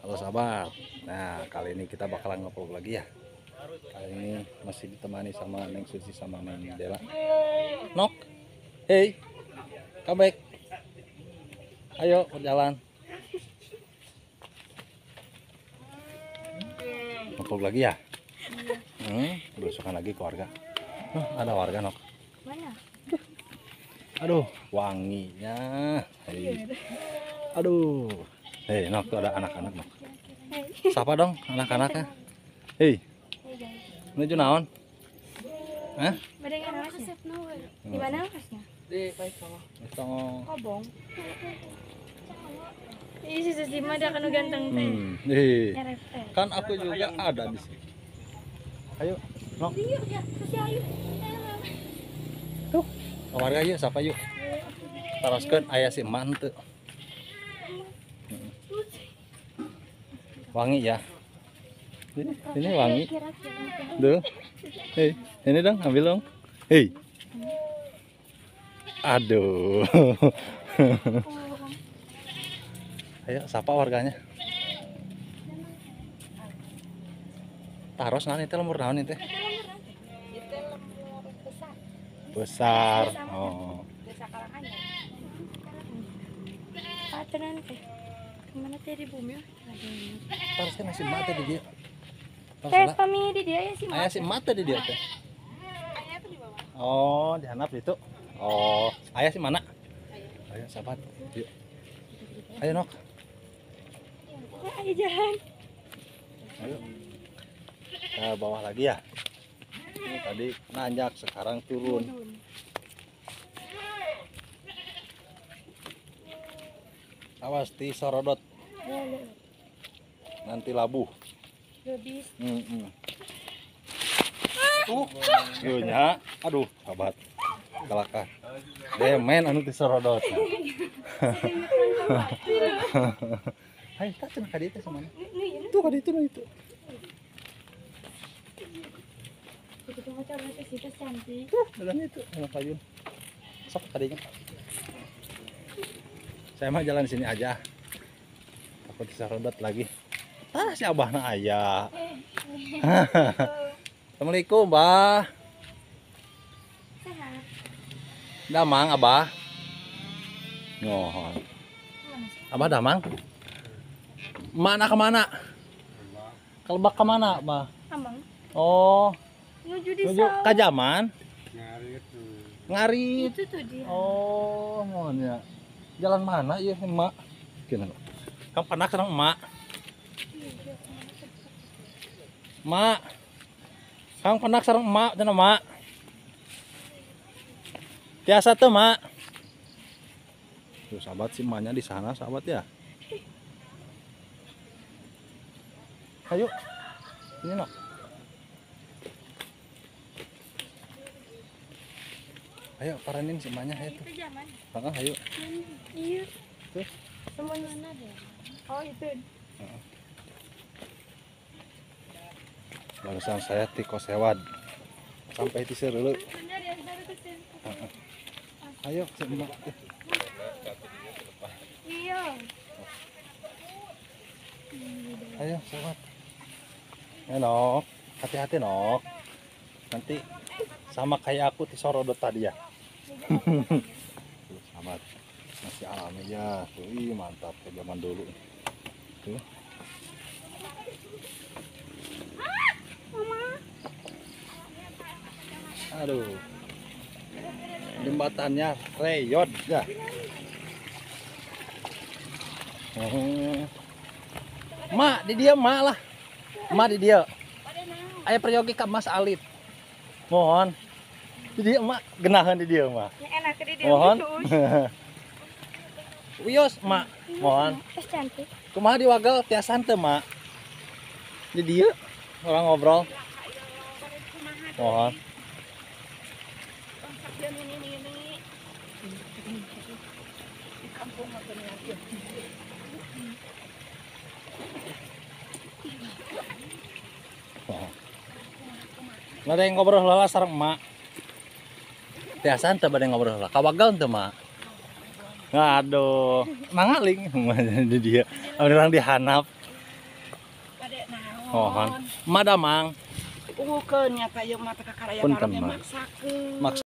Halo sahabat. Nah, kali ini kita bakalan ngevlog lagi ya. Kali ini masih ditemani sama Neng Susi sama Neng Dela. Nok, hey, come back. Ayo berjalan. Ngevlog lagi ya? Belusukan lagi ke warga. Ada warga, Nok. Mana? Aduh, wanginya. Hey. Aduh. Hei, Nok, tuh ada anak-anak, Nok. Sapa dong anak-anaknya. Hei. Menuju naon? Hah? Di mana masnya? Di Paitong. Paitong. Kobong. Ih, si Susi mah ada kanu ganteng teh. Kan aku juga ada di sini. Ayo, Nok. Iya, ya, Susi ayo. Tuh, warga yuk, sapa yuk. Taroskeun aya si emak henteu. Wangi ya. Ini wangi. Duh. Hei, ini dong, ambil dong. Hei. Aduh. Ayo sapa warganya. Taros naon itu lemur naon itu? Itu lemur besar. Besar. Oh. Desa Karanganyar. Patenan teh. Kemana teh di bumi? Taros kan masih mata di dia. Teh pami di dia ya si mata. Aya si mata di dia teh. Aya tuh di bawah. Oh, di hanap itu. Oh, aya si mana? Ayo sahabat. Yuk. Ayo Nok. Ayo jalan. Ayo. Ke bawah lagi ya. Ini tadi nanjak, sekarang turun. Awas di sorodot. Nanti labuh. Nya, aduh, sahabat. Kelakar. Demen anu di sorodot. Hai, tak cenah ka dieu teh sama. Tuh ka dieu itu. Tuh, dalam itu sama payun. Sok tadinya. Saya mah jalan sini aja. Takut disorodot lagi. Ah, si abahna aya. Assalamualaikum, Bah. Sehat. Damang, Abah. Ngohon. Abah damang? Mana kemana? Kelebak kemana, Bah? Amang. Oh. Menuju di sawah. Kajaman? Ngarit. Ngarit. Itu tuh dia. Oh, mohon ya. Jalan mana ya, emak? Gimana? Kamu pernah sareng emak? Mak. Kamu pernah sareng emak cenah, Mak? Tiasa tuh, Mak. Tuh, sahabat si emaknya di sana, sahabat ya. Ayo. Ini, Nok. Ayo paranin si emaknya ayo tuh. Heeh, ayo. Iya. Tuh. Semuanya mana deh? Oh, itu. Heeh. Barusan saya tiko sewad. Sampai di Sereuleu. Heeh. Ayo si emak. Iya. Ayo, sewad. Ayo, Nok. Hati-hati, Nok. Nanti sama kayak aku disorodot tadi ya. Tuh, sahabat, masih alami ya. Tuh, ih, mantap kayak zaman dulu. Tuh. Aduh. Jembatannya reyot ya. Mak, di dia mak lah. Mak di dia. Ayo peryogi ka Mas Alit. Mohon. Di dia emak genahan di dia emak. Ya enak di dia. Mohon. Wios emak. Mohon. Es cantik. Kumaha diwagel tiasan teu mak. Di dia orang ngobrol. Mohon. Bade ngobrol heula sareng emak. Tiasa teu bade ngobrol heula. Kawagel teu mak. Aduh, mangaling di dia. Orang dihanap. Mohon. Madamang. Ungukeun nya ka ieu mah teh kakaraya Punten, bareng Mak. Maksakeun. Maksa.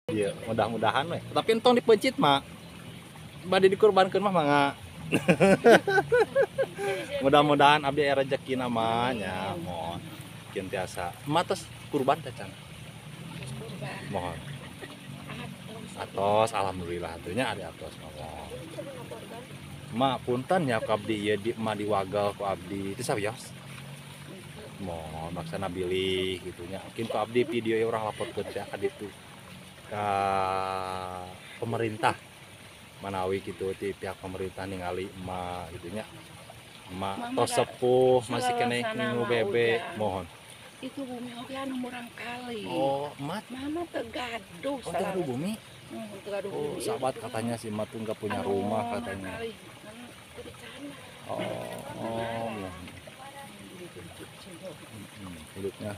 Iya, mudah-mudahan we. Tapi entong dipencit mah. Bade dikurbankeun mah mangga. Mudah-mudahan abdi aya rezeki namanya, mohon. Kin tiasa. Emak tos kurban teh can. Mohon. Atos alhamdulillah atuh nya ari atos mohon. Mak punten nya ku abdi ieu di emak diwagal ku abdi. Teu sawios. Mohon maksana bilih kitu nya. Mungkin ku abdi video ieu urang laporkeun teh ka ditu. Ka pemerintah manawi gitu ti pihak pemerintah ningali emak gitu nya. Emak tos sepuh masih keneh ngingu bebek mohon. Itu bumi oge anu murang kali. Oh, emak mama teu gaduh. Oh, teu gaduh bumi. Teu gaduh Oh, bumi. sahabat katanya si emak tuh nggak punya Anu rumah murang katanya. kali. Anu, Oh, oh, mohon. Hidupnya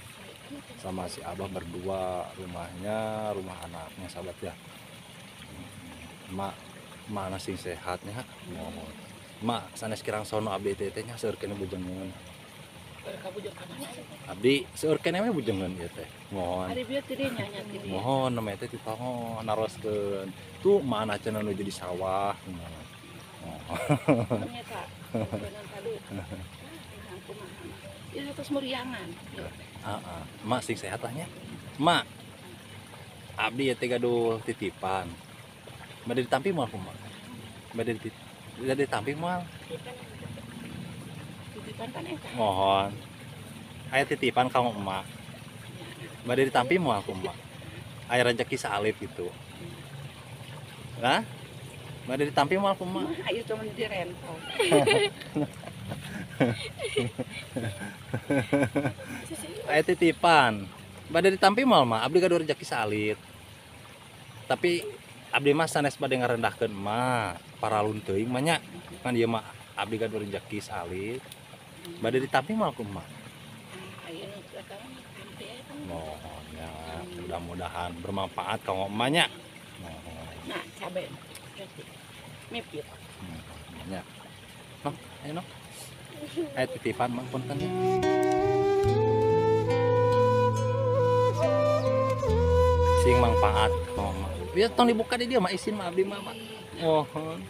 sama si abah berdua, rumahnya rumah anaknya sahabat ya. Mak mana sing sehatnya mohon. Mak sanes kirang sono abdi teh nya seueur keneh bujengeun. Abdi seueur keneh we bujengeun ieu teh. Mohon. Ari bieu teh nya nya teh. Mohon namanya teh ditongon naroskeun. Tuh mana cenah nu jadi sawah. Mohon. Nyata. Ieu tos muriangan. Heeh. Mak sing sehat lah nya. Mak, abdi ya teh gaduh titipan. Bade ditampi moal kumaha? Bade ditampi moal? Titipan kan eta. Mohon. Aya titipan ka emak. Bade ditampi moal kumaha? Aya rezeki saalit gitu. Nah? Bade ditampi moal kumaha? Ayo cuma direntol. Aya titipan. Bade ditampi moal mah abdi gaduh rezeki saalit. Tapi abdi mah sanes bade ngarendahkeun mah, paralun teuing mah nya. Kan ieu mah abdi gaduh rezeki saalit. Bade ditampi moal kumaha? Mohon ya, mudah-mudahan bermanfaat kanggo emak nya. Mohon. Nah, cabe. Mipit. Nya. Nok, ayo nok. Ayo titipan mah punten ya. Sing manfaat mama. Ya tong dibuka di dia mah isin mah abdi mah. Mohon.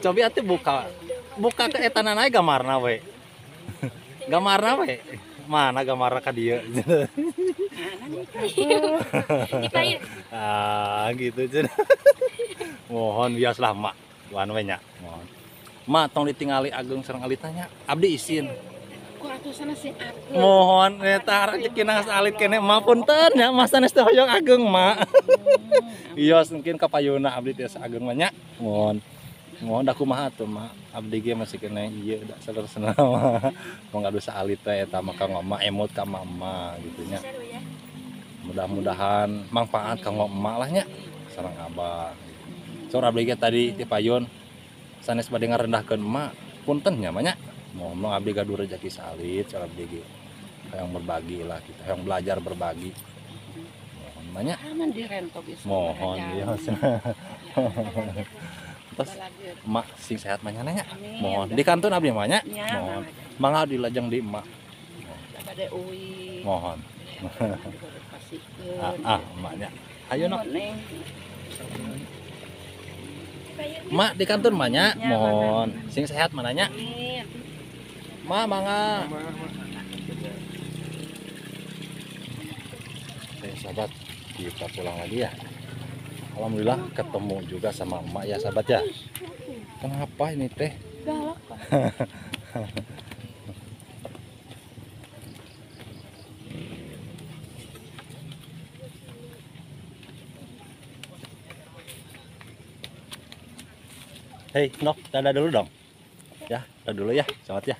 Cobi atuh buka. Buka ke etanan aya gambarna we. Gambarna we. Mana gambarna ka dieu? Ah, gitu cenah. Mohon bias lah mak. Wan we nya. Mohon. Mak tong ditingali ageng sareng alitanya. Abdi isin. Mohon eta rezekina alit keneh mah punten nya mah sanes teh hoyong ageng mak. Iya mungkin kapayuna abdi tiasa ageng mah nya. Mohon. Mohon da kumaha atuh mak. Abdi ge masih keneh ieu da saleresna mah. Mong gaduh saalit teh eta mah kanggo emak emot ka mama gitu nya. Mudah-mudahan manfaat kanggo emak lah nya sareng abah. Saur abdi ge tadi ti payun sanes bade ngarendahkeun emak punten nya mah nya. Mohon abdi gaduh rezeki salit saur abdi ge. Hayang berbagi lah kita, hayang belajar berbagi. Mohon banyak. Mohon ya. Terus emak sing sehat mah nya. Mohon di kantun abdi mah nya. Mohon. Mangga dilajeng di emak. Mohon. Ah, emaknya. Ayo nok. Mak di kantun mah nya. Mohon sing sehat mananya. Ma mangga. Oke sahabat, kita pulang lagi ya. Alhamdulillah ketemu juga sama emak ya sahabat ya. Kenapa ini teh? Galak Pak. Hei, Nok, dadah dulu dong. Ya, dadah dulu ya, sahabat ya.